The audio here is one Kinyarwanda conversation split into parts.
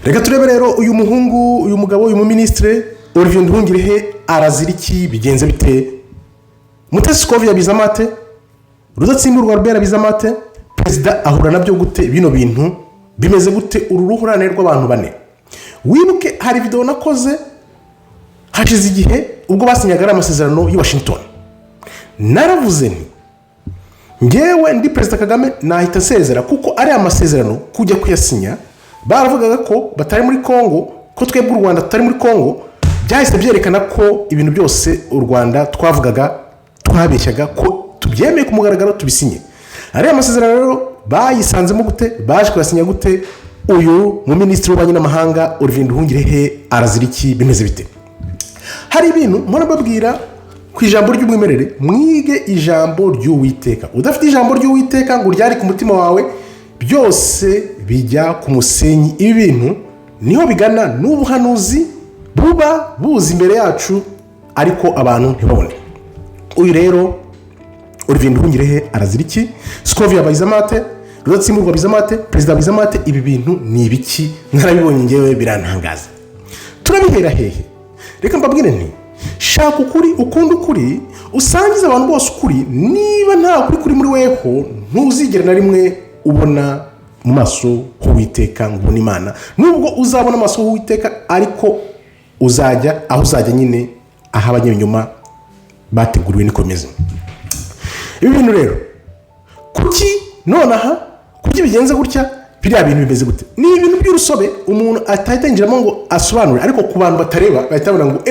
Reka turebe rero uyu muhungu, uyu mugabo, uyu muminisitire Olivier Nduhungirehe arazira iki? Bigenze bite? Mutesi Scovia yabizamo ate? Rudatsimburwa Albert abizamo ate? Perezida ahura nabyo gute? Bino bintu bimeze gute? Uru ruhurane rw'abantu bane. Wibuke hari videwo nakoze hashize igihe ubwo basinyaga ariya amasezerano y'i Washington. Naravuze nti ngewe ndi Perezida Kagame nahita nsezera, kuko ariya amasezerano kujya kuyasinya baravugaga ko batari muri Congo, ko twebwe u Rwanda tutari muri Congo. Byahise byerekana ko ibintu byose u Rwanda twavugaga twabeshyaga, ko tubyemeye ku mugaragaro tubisinye. Ariya masezerano rero bayisanzemo gute? Baje kuyasinya gute? Uyu muminisitiri w'ububanyi n'amahanga Olivier Nduhungirehe arazira iki? Bimeze bite? Hari ibintu mpora mbabwira ku ijambo ry'umwimerere: mwige ijambo ry'Uwiteka. Udafite ijambo ry'Uwiteka ngo uryarike umutima wawe, byose bijya ku musenyi. Ibi bintu niho bigana, n'ubuhanuzi buba buza imbere yacu ariko abantu ntibabone. Uyu rero Olivier Nduhungirehe arazira iki? Scovia abizamo ate? Rudatsimburwa abizamo ate? Perezida abizamo ate? Ibi bintu ni ibiki? Narabibonye ngewe birantangaza. Turabihera hehe? Reka mbabwire nti shaka ukuri, ukunde ukuri, usangize abantu bose ukuri. Niba nta kuri kuri muri weho, ntuzigere na rimwe ubona mu maso h'Uwiteka ngo ubone Imana. Nubwo uzabona amaso h'Uwiteka, ariko uzajya aho uzajya nyine, aho abanyabinyoma bateguriwe. Niko bimeze. Ibi bintu rero kuki nonaha, kuki bigenze gutya? Biriya bintu bimeze gute? Ni ibintu by'urusobe umuntu atahita yinjiramo ngo asobanure, ariko ku bantu batareba bahita babona ngo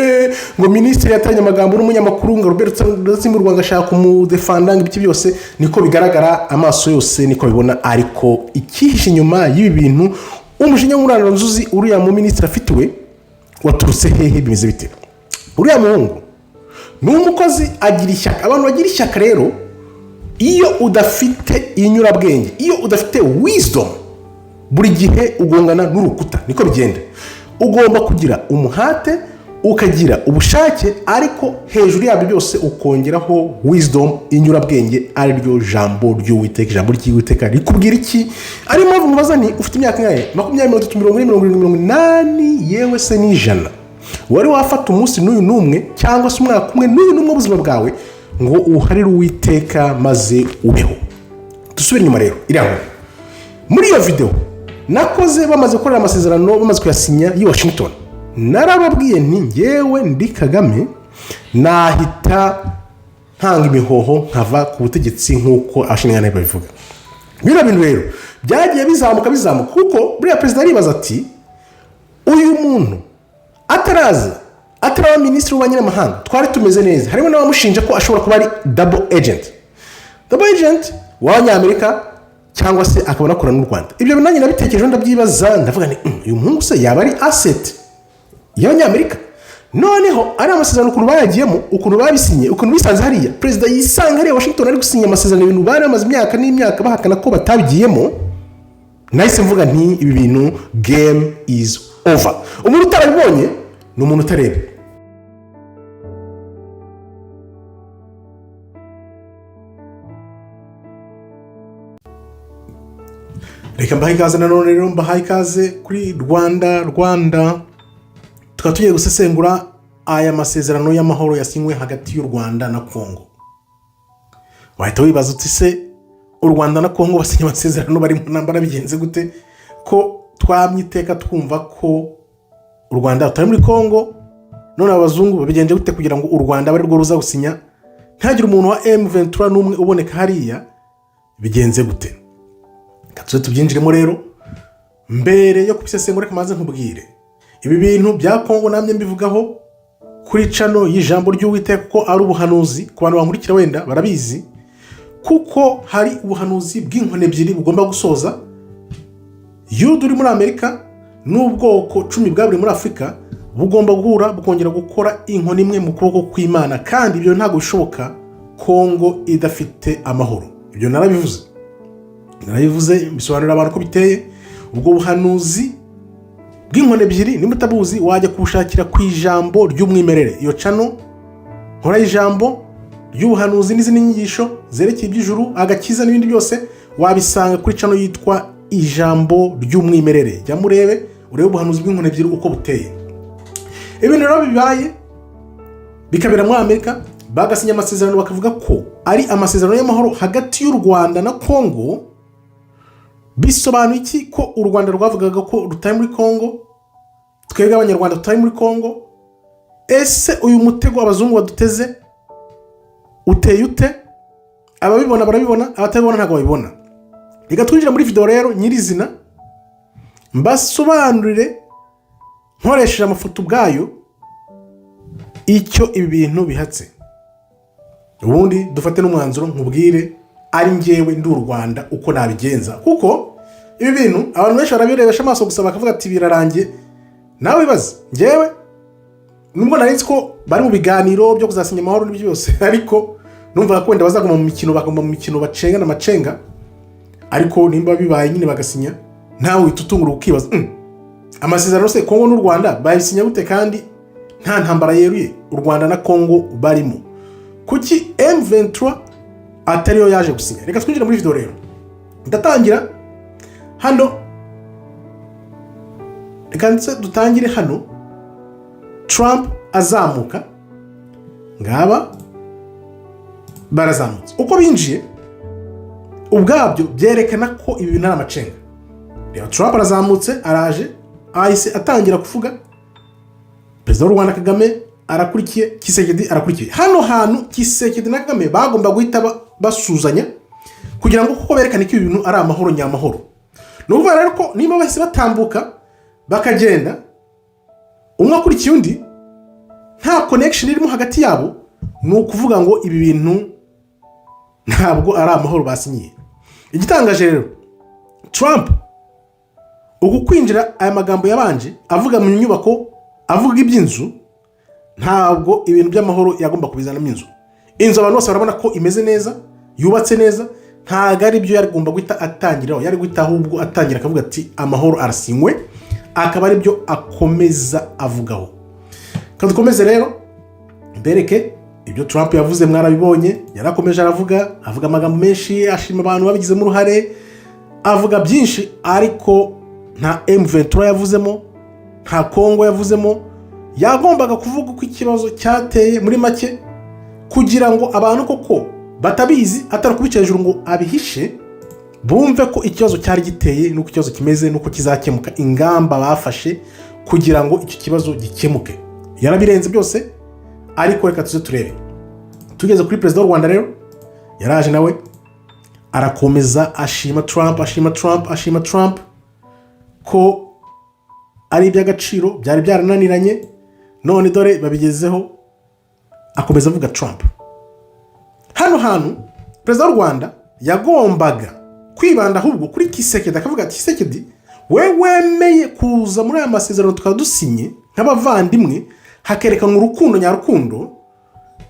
ngo minisitiri yatanye amagambo n'umunyamakuru, ngo Robert Rudatsimburwa ngo ashaka kumudefanda, ngo ibiki byose. Niko bigaragara, amaso yose niko bibona. Ariko icyihishe inyuma y'ibi bintu, umujinya w'umuranduranzuzi uriya mu minisitiri afitiwe waturutse hehe? Bimeze bite? Uriya muhungu ni umukozi, agira ishyaka. Abantu bagira ishyaka rero, iyo udafite inyurabwenge, iyo udafite wisdom, buri gihe ugongana n'urukuta. Niko bigenda. Ugomba kugira umuhate, ukagira ubushake, ariko hejuru yabyo byose ukongeraho wisdom, inyurabwenge, ari ryo jambo ry'Uwiteka. Ijambo ry'Uwiteka rikubwira iki? Ariyo mpamvu mubaza nti ufite imyaka ingahe? 20, 30, 40, 70, 80, yewe se n'100, wari wafata umunsi n'uyu n'umwe cyangwa se umwaka umwe n'uyu n'umwe w'ubuzima bwawe ngo uharire Uwiteka maze ubeho? Dusubire inyuma rero. Iriya nkuru muri iyo videwo nakoze bamaze gukorera amasezerano, bamaze kuyasinya y'i Washington, narababwiye nti ngewe ndi Kagame nahita ntanga imihoho nkava ku butegetsi, nk'uko abashinzwe babivuga. Bino bintu rero byagiye bizamuka bizamuka, kuko buriya perezida aribaza ati uyu muntu ataraza, ataraba minisitiri w'ububanyi n'amahanga, twari tumeze neza. Harimo n'abamushinja ko ashobora kuba ari double agent, double agent w'Abanyamerika, cyangwa se akaba anakorana n'u Rwanda. Ibyo nanjye nabitekerejeho, ndabyibaza, ndavuga nti uyu muhungu se yaba ari asset y'Abanyamerika? Noneho ari amasezerano, ukuntu bayagiyemo, ukuntu babisinye, ukuntu bisanze hariya, perezida yisanga hariya Washington ari gusinya amasezerano, ibintu bari bamaze imyaka n'imyaka bahakana ko batabigiyemo. Nahise mvuga nti ibi bintu game is over. Umuntu utarabibonye ni umuntu utareba. Reka mbahe ikaze nanone rero, mbahaye ikaze kuri Rwanda Rwanda. Tukaba tugiye gusesengura aya masezerano y'amahoro yasinywe hagati y'u Rwanda na Congo. Wahita wibaza uti se u Rwanda na Congo basinye amasezerano bari mu ntambara, bigenze gute, ko twamye iteka twumva ko u Rwanda rutari muri Congo? None abazungu babigenje gute kugira ngo u Rwanda abe arirwo ruza gusinya, ntihagire umuntu wa M23 n'umwe uboneka hariya? Bigenze gute? Reka tuze tubyinjiremo rero. Mbere yo kubisesengura, reka maze nkubwire ibi bintu bya Kongo. Namye mbivugaho kuri channel y'Ijambo ry'Uwiteka ko ari ubuhanuzi. Ku bantu bankurikira wenda barabizi, kuko hari ubuhanuzi bw'inkoni ebyiri bugomba gusoza. Yuda uri muri Amerika n'ubwoko 10 bwaburi muri Afurika bugomba guhura, bukongera gukora inkoni imwe mu kuboko kw'Imana, kandi ibyo ntabwo bishoboka Kongo idafite amahoro. Ibyo narabivuze, narabivuze, bisobanurira abantu ko biteye. Ubwo buhanuzi bw'inkoni ebyiri, nimba utabuzi wajya kubushakira ku Ijambo ry'Umwimerere. Iyo channel nkora ijambo ry'ubuhanuzi n'izindi nyigisho zerekeye iby'ijuru, agakiza n'ibindi byose, wabisanga kuri channel yitwa Ijambo ry'Umwimerere. Jya murebe Urebe ubuhanuzi bw'inkoni ebyiri uko buteye. Ibintu rero bibaye, bikabera muri Amerika, bagasinya amasezerano, bakavuga ko ari amasezerano y'amahoro hagati y'u Rwanda na Kongo, bisobanuye iki? Ko u Rwanda rwavugaga ko rutari muri Kongo, twebwe Abanyarwanda tutari muri Kongo. Ese uyu mutego abazungu baduteze uteye ute? Ababibona barabibona, abatabibona ntabwo babibona. Reka twinjire muri videwo rero nyirizina, mbasobanurire nkoresheje amafoto ubwayo icyo ibi bintu bihatse, ubundi dufate n'umwanzuro, nkubwire ari ngewe ndi u Rwanda uko nabigenza, kuko ibi bintu abantu benshi barabirebesha amaso gusa, bakavuga ati birarangiye. Nawe wibaze, ngewe nubwo nari nzi ko bari mu biganiro byo kuzasinya amahoro n'ibyo byose, ariko numvaga ko wenda bazaguma mu mikino, bakaguma mu mikino bacengana amacenga. Ariko nimba bibaye nyine bagasinya, nawe uhita utungura ukibaza: Amasezerano se Kongo n'u Rwanda bayisinya gute kandi nta ntambara yeruye u Rwanda na Kongo barimo? Kuki M23 atariyo yaje gusinya?" Reka twinjire muri video rero. Ndatangira hano, reka ndetse dutangire hano Trump azamuka. Ngaba barazamutse, uko binjiye ubwabyo byerekana ko ibi bintu ari amacenga. Reba, Trump arazamutse, araje, ahise atangira kuvuga. Perezida w'u Rwanda Kagame arakurikiye, Tshisekedi arakurikiye. Hano hantu Tshisekedi na Kagame bagomba guhita basuzanya kugira ngo kuko berekane ko ibi bintu ari amahoro nyamahoro. Ni ukuvuga rero ko niba bahise batambuka bakagenda umwe akurikiye undi, nta connection irimo hagati yabo, ni ukuvuga ngo ibi bintu ntabwo ari amahoro basinyiye. Igitangaje rero, Trump uku kwinjira, aya magambo yabanje avuga mu nyubako, avuga iby'inzu, ntabwo ibintu by'amahoro yagomba kubizanamo inzu. Inzu abantu bose barabona ko imeze neza, yubatse neza, ntabwo ari byo yari agomba guhita atangiraho. Yari guhita ahubwo atangira akavuga ati amahoro arasinywe, akaba ari byo akomeza avugaho. Reka dukomeze rero mbereke ibyo Trump yavuze. Mwarabibonye, yarakomeje aravuga, avuga amagambo menshi, ashima abantu babigizemo uruhare, avuga byinshi, ariko nta M23 yavuzemo, nta Kongo yavuzemo. Yagombaga kuvuga uko ikibazo cyateye muri make, kugira ngo abantu koko batabizi, atari kubica hejuru ngo abihishe, bumve ko ikibazo cyari giteye n'uko ikibazo kimeze n'uko kizakemuka, ingamba bafashe kugira ngo icyo kibazo gikemuke. Yarabirenze byose. Ariko reka tuze turebe. Tugeze kuri perezida w'u Rwanda rero, yaraje nawe arakomeza ashima Trump, ashima Trump, ashima Trump ko ari iby'agaciro, byari byarananiranye, none dore babigezeho. Akomeza avuga Trump. Hano hantu perezida w'u Rwanda yagombaga kwibanda ahubwo kuri Tshisekedi, akavuga ati: "Tshisekedi, we wemeye kuza muri aya masezerano, tukaba dusinye nk'abavandimwe, hakerekanwa urukundo nyarukundo."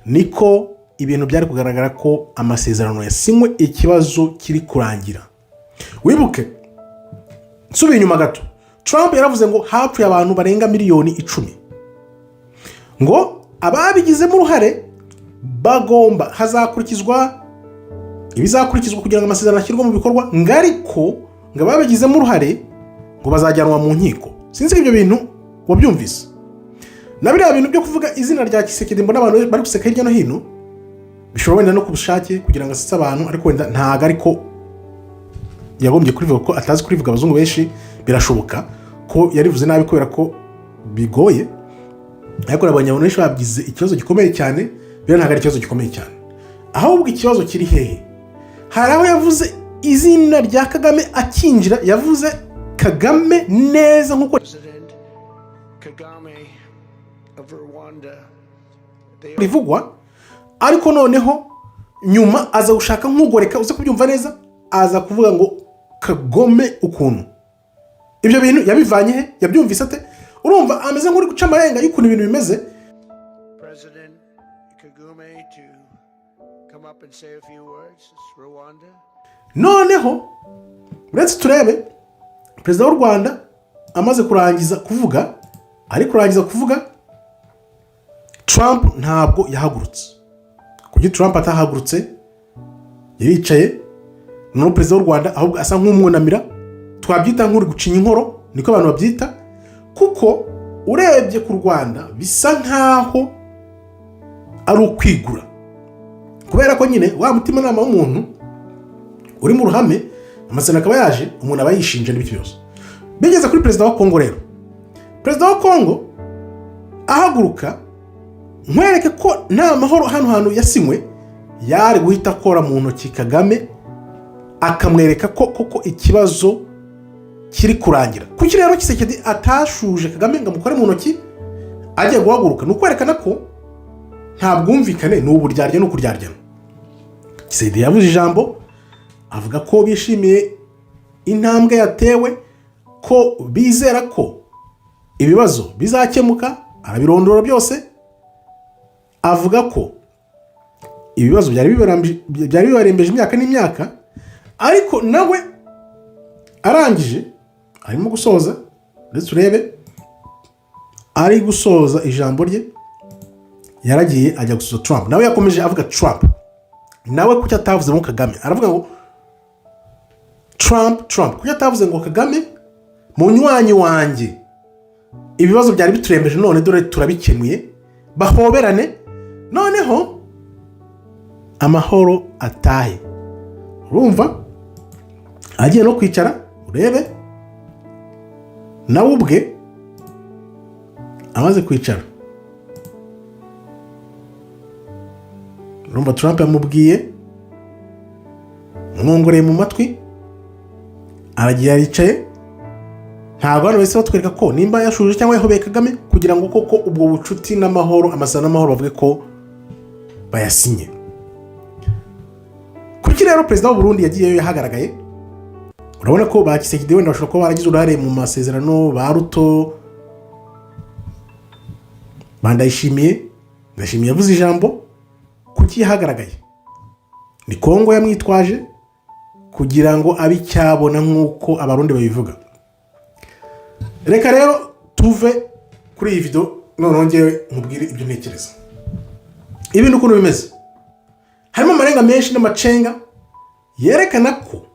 Niko ibintu byari kugaragara ko amasezerano yasinywe, ikibazo kiri kurangira. Wibuke, nsubiye inyuma gato, Trump yaravuze ngo hapfuye abantu barenga miliyoni 10, ngo ababigizemo uruhare bagomba hazakurikizwa ibizakurikizwa kugira ngo amasezerano ashyirwe mu bikorwa, ngo ariko ngo ababigizemo uruhare ngo bazajyanwa mu nkiko. Sinzi ko ibyo bintu wabyumvise. Na biriya bintu byo kuvuga izina rya Tshisekedi, mbona abantu bari guseka hirya no hino, bishobora wenda no ku bushake kugira ngo asetse abantu, ariko wenda ntabwo ariko yagombye kurivuga, ko atazi kurivuga. Abazungu benshi birashoboka ko yarivuze nabi kubera ko bigoye, ariko abanyarwanda benshi babigize ikibazo gikomeye cyane. Biriya ntabwo ari ikibazo gikomeye cyane. Ahubwo ikibazo kiri hehe? Hari aho yavuze izina rya Kagame akinjira, yavuze Kagame neza nk'uko President Kagame of Rwanda. They rivugwa, ariko noneho nyuma aza gushaka nk'ugoreka, uze kubyumva neza, aza kuvuga ngo Kagome. Ukuntu ibyo bintu yabivanye he? Yabyumvise ate? Urumva ameze nk'uri guca amarenga y'ukuntu ibintu bimeze. President Kagame to come up and say a few words. It's Rwanda. Noneho uretse turebe perezida w'u Rwanda amaze kurangiza kuvuga, ari kurangiza kuvuga, Trump ntabwo yahagurutse. Kuki Trump atahagurutse? Yaricaye. Noneho perezida w'u Rwanda ahubwo asa nk'umwunamira, twabyita nk'uri gucinya inkoro, niko abantu babyita. Kuko urebye ku Rwanda bisa nkaho ari ukwigura, kubera ko nyine wa mutimanama w'umuntu uri mu ruhame, amasezerano akaba yaje, umuntu aba yishinja n'ibiki byose. Bigeze kuri perezida wa Kongo rero, perezida wa Kongo ahaguruka, nkwereke ko nta mahoro hano hantu yasinywe, yari guhita akora mu ntoki Kagame, akamwereka ko koko ikibazo kiri kurangira. Kuki rero Tshisekedi atashuje Kagame ngo amukore mu ntoki agiye guhaguruka? Ni ukwerekana ko nta bwumvikane, ni uburyarya, ni ukuryaryana. Tshisekedi yavuze ijambo, avuga ko bishimiye intambwe yatewe, ko bizera ko ibibazo bizakemuka, arabirondora byose, avuga ko ibibazo byari bibarembeje imyaka n'imyaka. Ariko nawe arangije, arimo gusoza, ndetse urebe ari gusoza ijambo rye, yaragiye ajya gusuza Trump. Nawe yakomeje avuga Trump. Nawe kuki atavuze ngo Kagame? Aravuga ngo Trump, Trump. Kuki atavuze ngo Kagame munywanyi wanjye, ibibazo byari biturembeje none dore turabikemuye, bahoberane, noneho amahoro atahe? Urumva agiye no kwicara, urebe nawe ubwe amaze kwicara, urumva Trump yamubwiye, mwongoreye mu matwi, aragiye aricaye. Ntabwo hano bahise batwereka ko nimba yashuje cyangwa yahobeye Kagame kugira ngo koko ubwo bucuti n'amahoro, amasezerano n'amahoro, bavuge ko bayasinye. Kuki rero perezida w'u Burundi yagiyeyo yahagaragaye? Urabona ko ba Tshisekedi wenda bashobora kuba baragize uruhare mu masezerano, ba Ruto, ba Ndayishimiye. Ndayishimiye yavuze ijambo, kuki yahagaragaye? Ni Kongo yamwitwaje kugira ngo abe icyabona, nk'uko Abarundi babivuga. Reka rero tuve kuri iyi video, noneho ngewe nkubwire ibyo ntekereza. Ibintu ukuntu bimeze, harimo amarenga menshi n'amacenga yerekana ko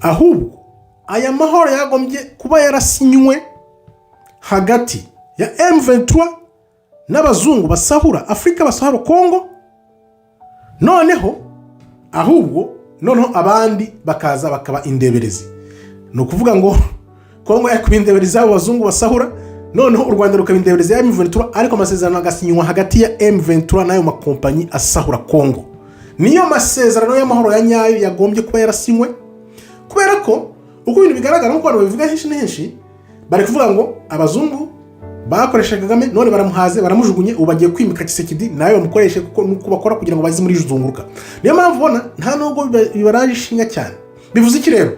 ahubwo aya mahoro yagombye kuba yarasinywe hagati ya M23 n'abazungu basahura Afurika, basahura Kongo, noneho ahubwo noneho abandi bakaza bakaba indeberezi. Ni ukuvuga ngo Kongo yari kuba indeberezi y'abo bazungu basahura, noneho u Rwanda rukaba indeberezi ya M23, ariko amasezerano agasinywa hagati ya M23 n'ayo makompanyi asahura Kongo. Niyo masezerano y'amahoro ya nyayo yagombye kuba yarasinywe, kubera ko uko ibintu bigaragara, nk'uko abantu babivuga henshi na henshi, bari kuvuga ngo abazungu bakoresha Kagame none baramuhaze, baramujugunye, ubu bagiye kwimika Tshisekedi nawe bamukoreshe, kuko nuko bakora kugira ngo baze muri zunguruka. Niyo mpamvu ubona nta nubwo bibaraje ishinga cyane. Bivuze iki rero?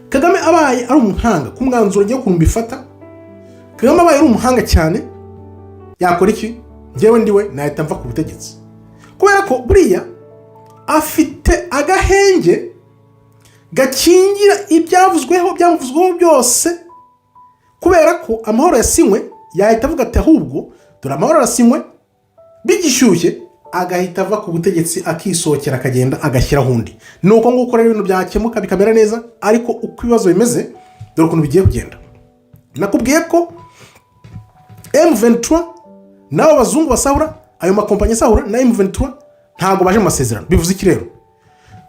Kagame abaye ari umuhanga ku mwanzuro ngiye ukuntu mbifata, Kagame abaye ari umuhanga cyane yakora iki? Ngewe ndiwe nahita mva ku butegetsi, kubera ko buriya afite agahenge gakingira ibyavuzweho, byamuvuzweho byose, kubera ko amahoro yasinywe. Yahita avuga ati ahubwo dore amahoro arasinywe bigishyushye, agahita ava ku butegetsi, akisohokera, akagenda, agashyiraho undi. Ni uko nguko rero ibintu byakemuka bikamera neza. Ariko uko ibibazo bimeze, dore ukuntu bigiye kugenda. Nakubwiye ko M23 n'abo bazungu basahura, ayo makompanyi asahura na M23, ntabwo baje mu masezerano. Bivuze iki rero?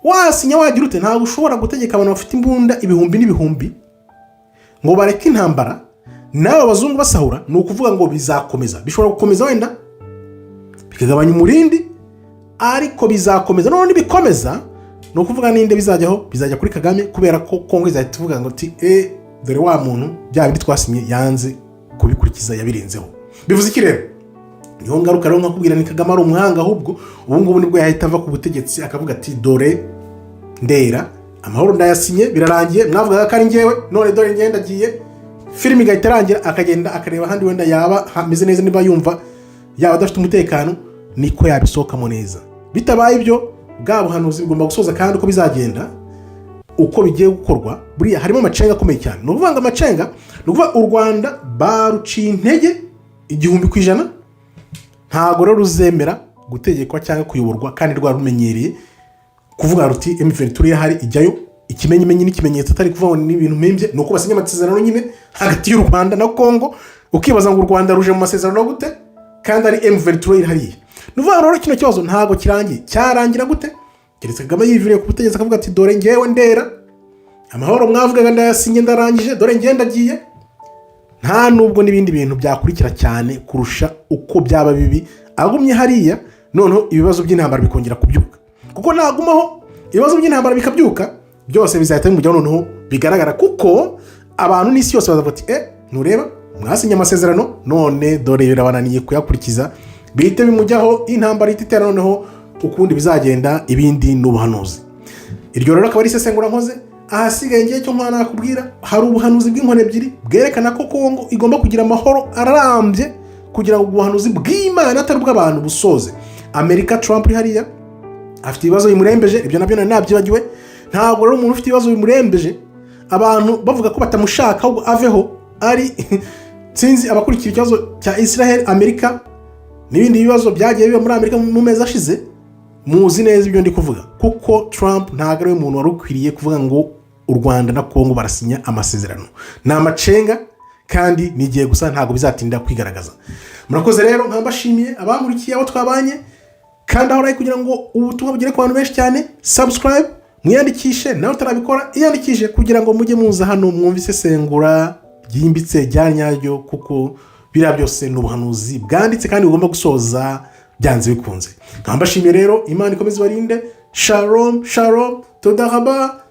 Wasinya, wagira ute, ntabwo ushobora gutegeka abantu bafite imbunda ibihumbi n'ibihumbi ngo bareke intambara n'abo bazungu basahura. Ni ukuvuga ngo bizakomeza, bishobora gukomeza wenda bikagabanya umurindi, ariko bizakomeza. Noneho nibikomeza, ni ukuvuga ninde bizajyaho? Bizajya kuri Kagame, kubera ko Kongo izahita ivuga ngo ati e dore wa muntu bya bindi twasinye yanze kubikurikiza, yabirenzeho. Bivuze iki rero? Niho ngaruka rero nkakubwira ni Kagame ari umuhanga, ahubwo ubu ngubu nibwo yahita ava ku butegetsi, akavuga ati dore ndera amahoro ndayasinye, birarangiye, mwavugaga ko ari ngewe, none dore ngenda agiye, filime igahita irangira, akagenda akareba ahandi wenda yaba hameze neza, niba yumva yaba adafite umutekano, niko yabisohokamo neza. Bitabaye ibyo, bwa buhanuzi bugomba gusoza. Kandi uko bizagenda, uko bigiye gukorwa, buriya harimo amacenga akomeye cyane. Ni ukuvuga ngo amacenga, ni ukuvuga u Rwanda baruciye intege 1000%. Ntabwo rero ruzemera gutegekwa cyangwa kuyoborwa kandi rwari rumenyereye kuvuga ruti M23 irahari, ijyayo. Ikimenyimenyi n'ikimenyetso, atari kuvuga ngo ni ibintu mpimbye, ni uko basinye amasezerano nyine hagati y'u Rwanda na Kongo, ukibaza ngo u Rwanda ruje mu masezerano gute kandi ari M23 iri hariya? Ni ukuvuga rero kino kibazo ntabwo kirangiye. Cyarangira gute? Keretse Kagame yiviriye ku butegetsi, akavuga ati: "Dore ngewe ndera amahoro mwavugaga, ndayasinye, ndarangije, dore ngewe ndagiye." Nta nubwo n'ibindi bintu byakurikira cyane kurusha uko byaba bibi agumye hariya, noneho ibibazo by'intambara bikongera kubyuka, kuko nagumaho ibibazo by'intambara bikabyuka, byose bizahita bimujyaho, noneho bigaragara, kuko abantu n'isi yose bazavuga ati: "Eh, ntureba mwasinye amasezerano, none dore birabananiye kuyakurikiza." Bihite bimujyaho, intambara ihita itera, noneho ukundi bizagenda ibindi ni ubuhanuzi. Iryo rero akaba ari isesengura nkoze. Ahasigaye ngiye cyo nkwana nakubwira, hari ubuhanuzi bw'inkoni ebyiri bwerekana ko Kongo igomba kugira amahoro arambye, kugira ngo ubuhanuzi bw'Imana atari ubw'abantu busoze. Amerika, Trump uri hariya afite ibibazo bimurembeje, ibyo nabyo nari nabyibagiwe. Ntabwo rero umuntu ufite ibibazo bimurembeje, abantu bavuga ko batamushaka ahubwo aveho, ari sinzi abakurikira ikibazo cya Israel, Amerika n'ibindi bibazo byagiye biba muri Amerika mu mezi ashize, muzi neza ibyo ndi kuvuga, kuko Trump ntabwo ari we muntu wari ukwiriye kuvuga ngo u Rwanda na Kongo barasinya amasezerano. Ni amacenga kandi ni igihe gusa, ntabwo bizatinda kwigaragaza. Murakoze rero, nkaba mbashimiye abankurikiye, abo twabanye, kandi aho kugira ngo ubutumwa bugere ku bantu benshi cyane, subscribe, mwiyandikishe, nawe utarabikora iyandikishe, kugira ngo mujye muza hano mwumve isesengura ryimbitse rya nyaryo, kuko biriya byose ni ubuhanuzi bwanditse kandi bugomba gusoza byanze bikunze. Nkaba mbashimiye rero, Imana ikomeze ibarinde. Shalom shalom, toda raba,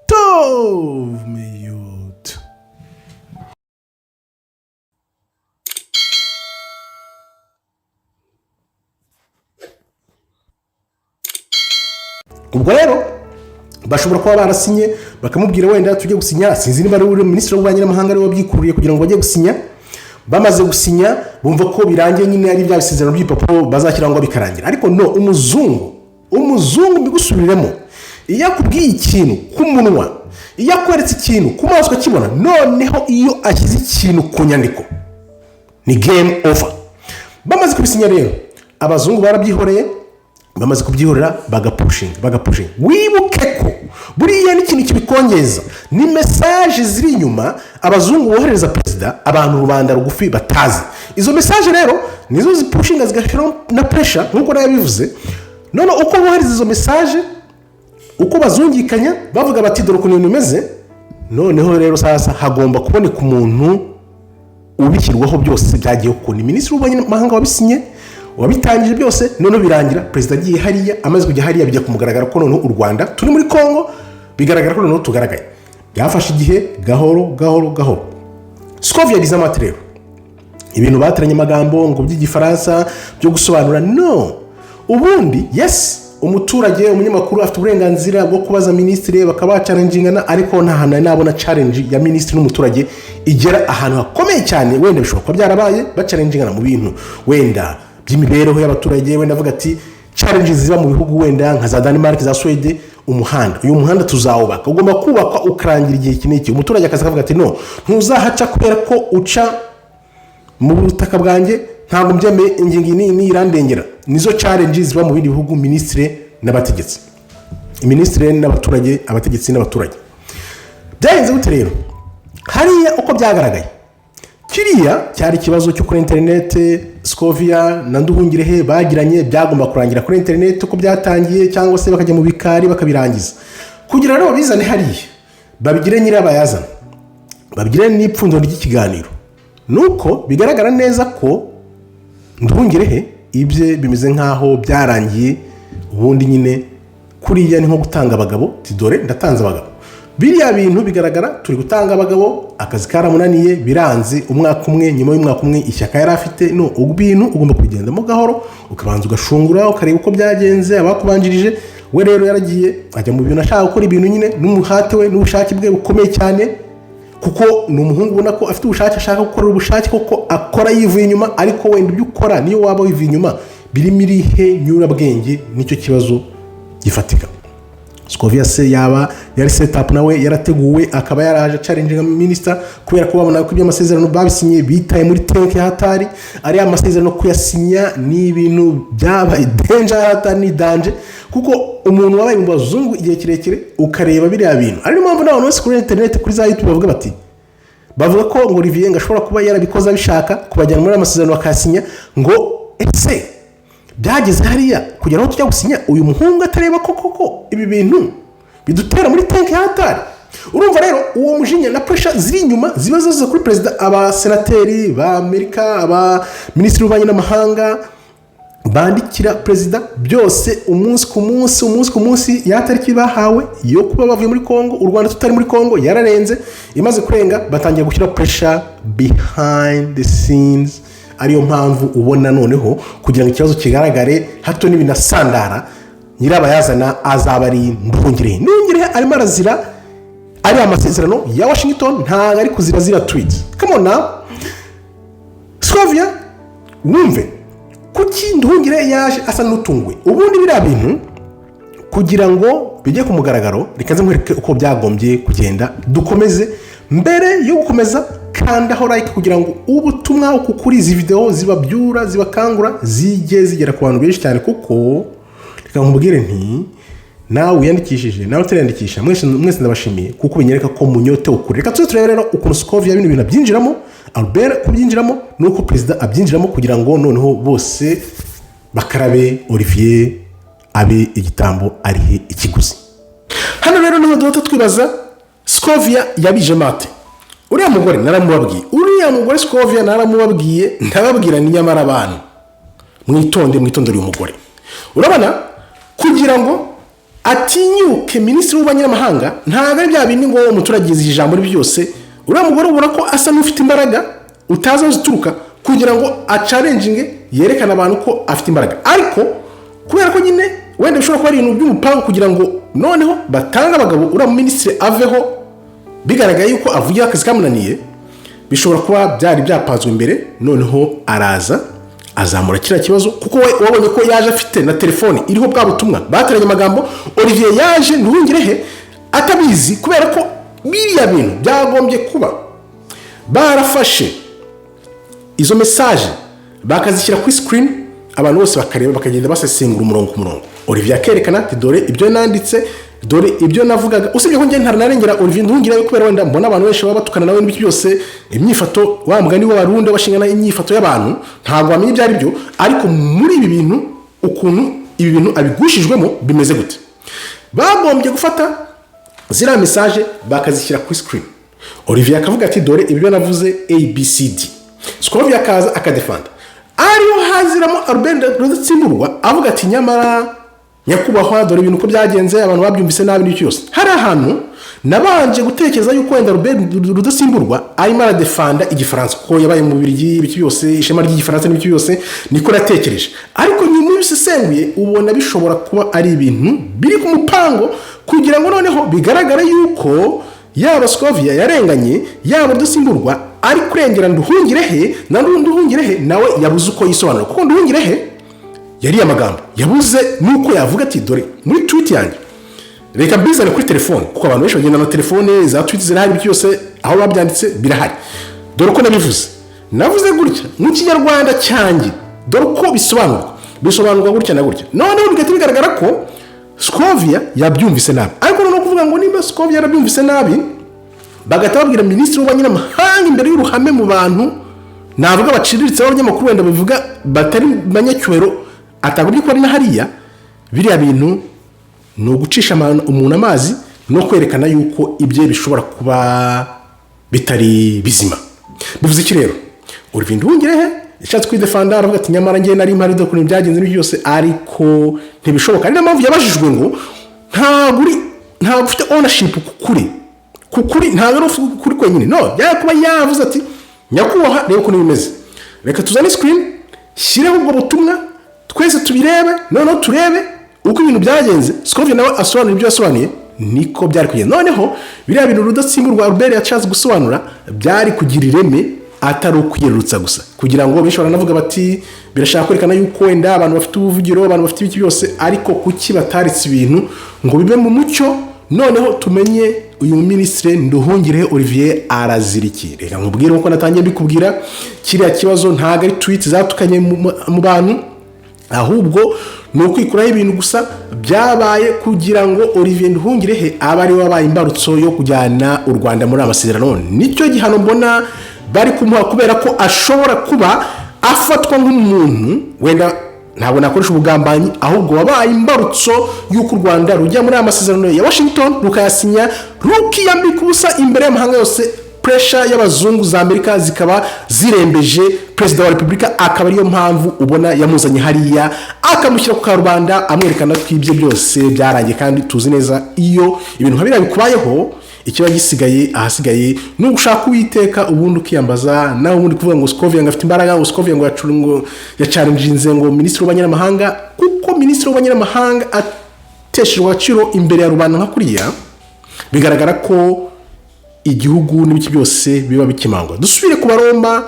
tov meyot. Ubwo rero bashobora kuba barasinye, bakamubwira wenda tujye gusinya, sinzi niba ari uri minisitiri w'ububanyi n'amahanga ariwe wabyikururiye kugira ngo bajye gusinya. Bamaze gusinya bumva ko birangiye nyine, ari bya bisezerano by'ibipapuro bazashyiraho ngo bikarangira. Ariko no umuzungu mbigusubiriremo, iyo akubwiye ikintu ku munwa, iyo akweretse ikintu ku maso ukakibona, noneho iyo ashyize ikintu ku nyandiko ni game over. Bamaze kubisinya rero, abazungu barabyihoreye. Bamaze kubyihorera, bagapushinga, bagapushinga. Wibuke ko buriya n'ikintu kibikongeza ni message ziri inyuma abazungu bohereza perezida, abantu rubanda rugufi batazi. Izo message rero nizo zipushinga, zigashyiraho na pressure nk'uko nawe yabivuze. None uko bohereza izo message, uko bazungikanya bavuga bati: "Dore ukuntu ibintu bimeze." Noneho rero sasa hagomba kuboneka umuntu ubishyirwaho byose byagiye, ukuntu minisitiri w'ububanyi n'amahanga wabisinye, wabitangije byose. Noneho birangira perezida agiye hariya. Amaze kujya hariya, bijya kumugaragara ko noneho u Rwanda turi muri Kongo, bigaragara ko noneho tugaragaye. Byafashe igihe, gahoro gahoro gahoro. Scovia yagize amati rero ibintu bateranye amagambo ngo by'igifaransa byo gusobanura. No ubundi yes, umuturage, umunyamakuru afite uburenganzira bwo kubaza minisitiri, bakaba bachallenjingana, ariko nta hantu nari nabona challenge ya minisitiri n'umuturage igera ahantu hakomeye cyane. Wenda bishobora kuba byarabaye bachallenjingana mu bintu wenda by'imibereho y'abaturage, wenda avuga ati challenge ziba mu bihugu wenda nka za Denmark, za Suwede, umuhanda, uyu muhanda tuzawubaka, ugomba kubakwa ukarangira igihe iki n'iki. Umuturage akaza akavuga ati: "No, ntuzahaca kubera ko uca mu butaka bwanjye, ntabwo mbyemeye, ingingo iyi n'iyi irandengera." Nizo challenge ziba mu bindi bihugu, minisitiri n'abategetsi, minisitiri n'abaturage, abategetsi n'abaturage. Byagenze gute rero hariya? Uko byagaragaye, kiriya cyari ikibazo cyo kuri interineti Scovia na Nduhungirehe bagiranye, byagomba kurangira kuri interineti uko byatangiye, cyangwa se bakajya mu bikari bakabirangiza. Kugira rero babizane hariya, babigire nyirabayazana, babigire n'ipfundo ry'ikiganiro, nuko bigaragara neza ko Nduhungirehe ibye bimeze nk'aho byarangiye. Ubundi nyine kuriya ni nko gutanga abagabo, dore ndatanze abagabo. Biriya bintu bigaragara, turi gutanga abagabo, akazi karamunaniye, biranze umwaka umwe. Nyuma y'umwaka umwe ishyaka yari afite, no ibintu ugomba kubigendamo gahoro, ukabanza ugashungura, ukareba uko byagenze abakubanjirije. We rero yaragiye ajya mu bintu, ashaka gukora ibintu nyine n'umuhate we n'ubushake bwe bukomeye cyane, kuko ni umuhungu ubona ko afite ubushake, ashaka gukorera ubushake, kuko akora yivuye inyuma. Ariko wenda ibyo ukora, niyo waba wivuye inyuma, birimo irihe nyurabwenge? Nicyo kibazo gifatika. Scovia se yaba yari setup, nawe yarateguwe, akaba yaraje challenge minister kubera ko babona ko iby'amasezerano babisinye bitaye muri tenke ya hatari? Ari amasezerano kuyasinya ni ibintu byabaye danger ya hatari, ni danger, kuko umuntu wabaye mu bazungu igihe kirekire ukareba biriya bintu, ari niyo mpamvu n'abantu bose kuri internet, kuri za YouTube, bavuga bati, bavuga ko ngo Olivier ngo ashobora kuba yarabikoze abishaka kubajyana muri aya masezerano bakayasinya. Ngo ese byageze hariya kugera aho tujya gusinya, uyu muhungu atareba ko koko ibi bintu bidutera muri tenke ya hatari? Urumva rero uwo mujinya na pressure ziri inyuma ziba zaza kuri perezida, abasenateri ba Amerika, abaminisitiri w'ububanyi n'amahanga bandikira perezida, byose umunsi ku munsi, umunsi ku munsi. Ya tariki bahawe yo kuba bavuye muri Congo, u Rwanda tutari muri Congo, yararenze. Imaze kurenga batangiye gushyira pressure behind the scenes. Ariyo mpamvu ubona noneho kugira ngo ikibazo kigaragare hato n'ibinasandara, nyirabayazana azaba ari Nduhungirehe. Nduhungirehe arimo arazira ari amasezerano ya Washington, ntabwo ari kuzira zira tweet. Come on now, Scovia, wumve kuki Nduhungire yaje asa n'utunguwe. Ubundi biriya bintu kugira ngo bijye ku mugaragaro, reka nze nkwereke uko byagombye kugenda. Dukomeze. Mbere yo gukomeza, kandaho like kugira ngo ubutumwa uku kuri izi videwo zibabyura, zibakangura, zijye zigera ku bantu benshi cyane. Kuko reka nkubwire nti nawe wiyandikishije, nawe utariyandikisha, mwese mwese ndabashimiye, kuko binyereka ko munyote ukuri. Reka tuze turebe rero ukuntu Scovia bino bintu abyinjiramo, Albert kubyinjiramo, nuko perezida abyinjiramo, kugira ngo noneho bose bakarabe, Olivier abe igitambo, arihe ikiguzi. Hano rero niho duhita twibaza: Scovia yabije mate? Uriya mugore naramubabwiye, uriya mugore Scovia naramubabwiye, ndababwira ni nyamara abantu mwitonde, mwitondere uyu mugore. Urabona kugira ngo atinyuke minisitiri w'ububanyi n'amahanga, ntabwo ari bya bindi ngo umuturage yizi ijambo byose. Uriya mugore ubona ko asa n'ufite imbaraga utazi aho zituruka, kugira ngo achallenginge, yerekane abantu ko afite imbaraga. Ariko kubera ko nyine wenda bishobora kuba ari ibintu by'umupangu kugira ngo noneho batange abagabo, uriya minisitiri aveho bigaragaye yuko avugira akazi kamunaniye. Bishobora kuba byari byapanzwe imbere. Noneho araza azamura kiriya kibazo, kuko we wabonye ko yaje afite na telefone iriho bwa butumwa bateranye amagambo. Olivier yaje Nduhungirehe atabizi, kubera ko biriya bintu byagombye kuba barafashe izo message bakazishyira kuri screen, abantu bose bakareba, bakagenda basesengura umurongo ku murongo. Olivier akerekana ati: "Dore ibyo nanditse, dore ibyo navugaga." Usibye ko njye ntaranarengera Olivier Nduhungirehe, kubera wenda mbona abantu benshi baba batukana nawe n'ibyo byose, imyifato, wa mugani w'Abarundi bashingana imyifato y'abantu, ntabwo wamenya ibyo ari byo. Ariko muri ibi bintu, ukuntu ibi bintu abigushijwemo bimeze gute, bagombye gufata ziriya message bakazishyira kuri screen. Olivier akavuga ati: "Dore ibyo navuze ABCD." Scovia akaza akadefanda, ariyo haziramo Albert Rudatsimburwa avuga ati: "Nyamara nyakubahwa, dore ibintu uko byagenze, abantu babyumvise nabi n'icyo cyose." Hari ahantu nabanje gutekereza yuko wenda Albert Rudatsimburwa arimo aradefanda Igifaransa, kuko yabaye mu Bubiligi, ibiki byose, ishema ry'Igifaransa n'ibiki byose, niko natekereje. Ariko nyuma iyo ubisesenguye, ubona bishobora kuba ari ibintu biri ku mupango, kugira ngo noneho bigaragare yuko yaba Scovia yarenganye, yaba Rudatsimburwa ari kurengera Nduhungirehe, na Nduhungirehe nawe yabuze uko yisobanura, kuko Nduhungirehe yariye amagambo, yabuze nuko yavuga ati: "Dore muri tweet yanjye, reka mbizane kuri telefone," kuko abantu benshi bagenda na telefone, za tweet zirahari, byose aho babyanditse birahari. "Dore uko nabivuze, navuze gutya mu Kinyarwanda cyanjye, dore uko bisobanurwa, bisobanurwa gutya na gutya." Noneho bigahita bigaragara ko Scovia yabyumvise nabi. Ariko noneho kuvuga ngo nimba Scovia yarabyumvise nabi, bagahita babwira minisitiri w'ububanyi n'amahanga imbere y'uruhame mu bantu, navuga baciriritse, b'abanyamakuru wenda babivuga batari banyacyubahiro, atagombye kuba ari na hariya. Biriya bintu ni ugucisha umuntu amazi no kwerekana yuko ibye bishobora kuba bitari bizima. Bivuze iki rero? Olivier Nduhungirehe yashatse kwidefanda, aravuga ati: "Nyamara njye nari mpari, dore ukuntu byagenze n'ibyo byose," ariko ntibishoboka. Ari nayo mpamvu yabajijwe ngo ntabwo ufite ownership ku kuri, ntabwo ari ukuri kwenyine. No byari kuba yavuze ati: "Nyakubahwa, reba ukuntu bimeze, reka tuzane screen, shyireho ubwo butumwa twese tubirebe, noneho turebe uko ibintu byagenze." Scovia nawe asobanura ibyo yasobanuye, niko byari kugenda. Noneho biriya bintu Rudatsimburwa Albert yashatse gusobanura byari kugira ireme. Atari ukwiyerurutsa gusa, kugira ngo benshi baranavuga bati birashaka kwerekana yuko wenda abantu bafite ubuvugiro, abantu bafite ibiki byose. Ariko kuki bataritse ibintu ngo bibe mu mucyo, noneho tumenye uyu Minisitiri Nduhungirehe Olivier arazira iki? Reka nkubwire nkuko natangiye mbikubwira, kiriya kibazo ntabwo ari tweet zatukanye mu bantu, ahubwo ni ukwikuraho ibintu gusa byabaye kugira ngo Olivier Nduhungirehe abe ariwe wabaye imbarutso yo kujyana u Rwanda muri aya masezerano. Nicyo gihano mbona bari kumuha, kubera ko ashobora kuba afatwa nk'umuntu, wenda ntabwo nakoresha ubugambanyi, ahubwo wabaye imbarutso y'uko u Rwanda rujya muri aya masezerano ya Washington, rukayasinya, rukiyambika ubusa imbere y'amahanga yose. Pressure y'abazungu za Amerika zikaba zirembeje Perezida wa Repubulika, akaba ariyo mpamvu ubona yamuzanye hariya, akamushyira ku karubanda, amwerekana ko ibye byose byarangiye. Kandi tuzi neza, iyo ibintu nka biriya bikubayeho, ikiba gisigaye ahasigaye ni ugushaka Uwiteka, ubundi ukiyambaza. Nawe ubundi kuvuga ngo Scovia ngo afite imbaraga, ngo Scovia ngo ngo yachallenginze ngo Minisitiri w'Ububanyi n'Amahanga, kuko Minisitiri w'Ububanyi n'Amahanga ateshejwe agaciro imbere ya rubanda nka kuriya, bigaragara ko igihugu n'ibiki byose biba bikimangwa. Dusubire ku Baroma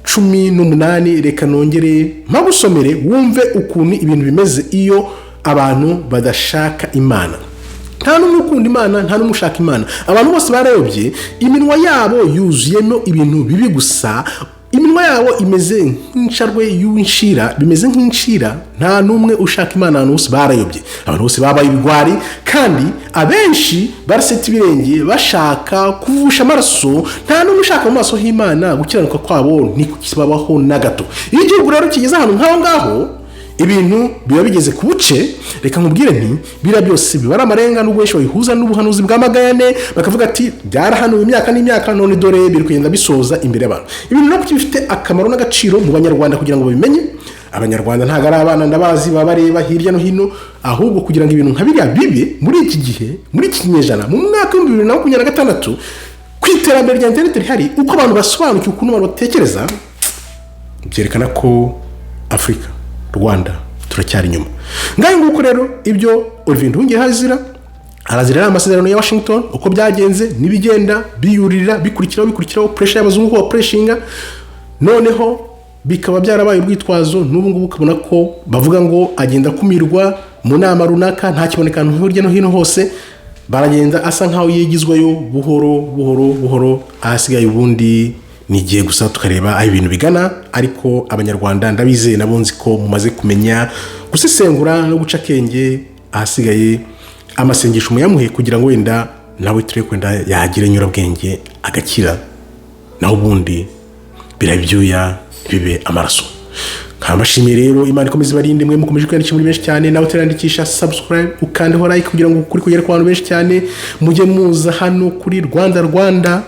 3:10-18. Reka nongere mpagusomere, wumve ukuntu ibintu bimeze iyo abantu badashaka Imana. Nta n'umwe ukunda Imana, nta n'umwe ushaka Imana. Abantu bose barayobye, iminwa yabo yuzuyemo ibintu bibi gusa, iminwa yabo imeze nk'insharwe y'inshira, bimeze nk'inshira. Nta n'umwe ushaka Imana, abantu bose barayobye, abantu bose babaye ibigwari, kandi abenshi baraseta ibirenge bashaka kuvusha amaraso. Nta n'umwe ushaka mu maso h'Imana, gukiranuka kwabo ntikukibabaho na gato. Iyo igihugu rero kigeze ahantu nk'aho ngaho, ibintu biba bigeze ku buce. Reka nkubwire nti biriya byose biba ari amarenga, n'ubwo benshi babihuza n'ubuhanuzi bwa Magayane, bakavuga ati byarahanuwe imyaka n'imyaka, none dore biri kugenda bisoza imbere y'abantu. Ibintu nabyo bifite akamaro n'agaciro mu Banyarwanda kugira ngo babimenye. Abanyarwanda ntabwo ari abana, ndabazi, baba bareba hirya no hino. Ahubwo kugira ngo ibintu nka biriya bibe muri iki gihe, muri iki kinyejana, mu mwaka wa 2026, ku iterambere rya interineti rihari, uko abantu basobanukiwe, ukuntu abantu batekereza, byerekana ko Afurika, Rwanda, turacyari inyuma. Ngayo nguko rero ibyo Olivier Nduhungirehe azira. Arazira ariya amasezerano ya Washington, uko byagenze n'ibigenda biyuririra, bikurikiraho, bikurikiraho pressure y'abazungu, ko bapressuringa, noneho bikaba byarabaye urwitwazo. N'ubu ngubu ukabona ko bavuga ngo agenda akumirwa mu nama runaka, ntakiboneka ahantu hirya no hino hose, baragenda asa nkaho yigizwayo buhoro buhoro buhoro. Ahasigaye ubundi ni igihe gusa, tukareba aho ibintu bigana. Ariko Abanyarwanda ndabizeye, nabo nzi ko mumaze kumenya gusesengura no guca akenge. Ahasigaye amasengesho muyamuhe, kugira ngo wenda nawe turebe wenda yagira inyurabwenge agakira. Naho ubundi biraba ibyuya ntibibe amaraso. Nkabashimiye rero, Imana ikomeze ibarinde mwe mukomeje kwiyandikisha muri benshi cyane. Nawe utarandikisha, subscribe, ukandeho like, kugira ngo ukuri kugere ku bantu benshi cyane. Mujye muza hano kuri Rwanda Rwanda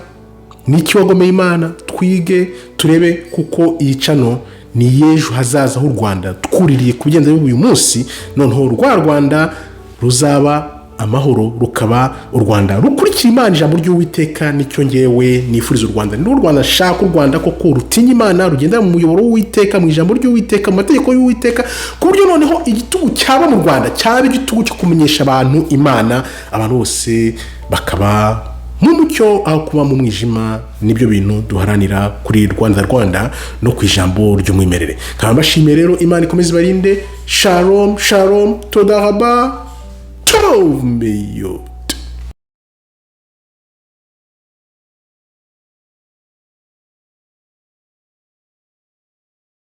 n'icyo wagomeye Imana, twige, turebe, kuko iyi channel ni iy'ejo hazaza h'u Rwanda. Twuririye ku bigenda biba uyu munsi, noneho rwa Rwanda ruzaba amahoro, rukaba u Rwanda rukurikira Imana, ijambo ry'Uwiteka. Nicyo ngewe nifuriza u Rwanda, ni u Rwanda shaka, u Rwanda koko rutinya Imana, rugendera mu muyoboro w'Uwiteka, mu ijambo ry'Uwiteka, mu mategeko y'Uwiteka, ku buryo noneho igitugu cyaba mu Rwanda cyaba igitugu cyo kumenyesha abantu Imana, abantu bose bakaba mu mucyo aho kuba mu mwijima. Nibyo bintu duharanira kuri Rwanda Rwanda no ku ijambo ry'umwimerere. Nkaba mbashimiye rero, Imana ikomeze ibarinde. Shalom shalom, toda raba, tov meyo.